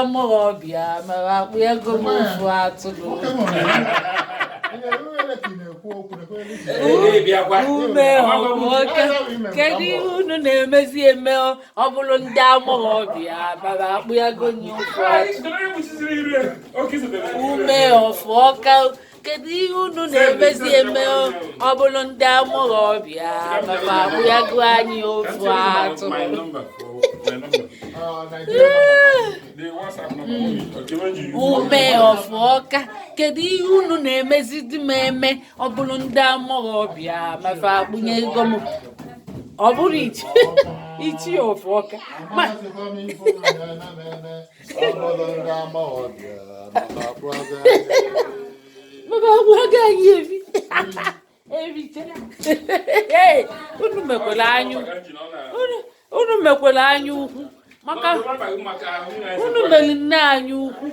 Agbọghọbịa mere akpụ ego m ofu atụrụ. Ume ọmụoke, kedu ihe unu na-emezi eme? Ọ bụrụ ndị agbọghọbịa bara akpụ ego nye ofu atụrụ. Ume ọfụ ọka, kedu ihe unu na-emezi eme? Ọ bụrụ ndị agbọghọbịa bara akpụ ego anyị ofu atụrụ. Ume ọfụ ọka, kedu ihe unu na-emezi di m eme? Ọ bụrụ ndị agbọghọbịa mafe akpụnye ego m, ọ bụrụ ichi ichi ọfụ ọka ma maba agwa anyị ebi eriche. Unu mekwara anya unu mekwara anya ukwu maka unu mere nne anyị ukwu.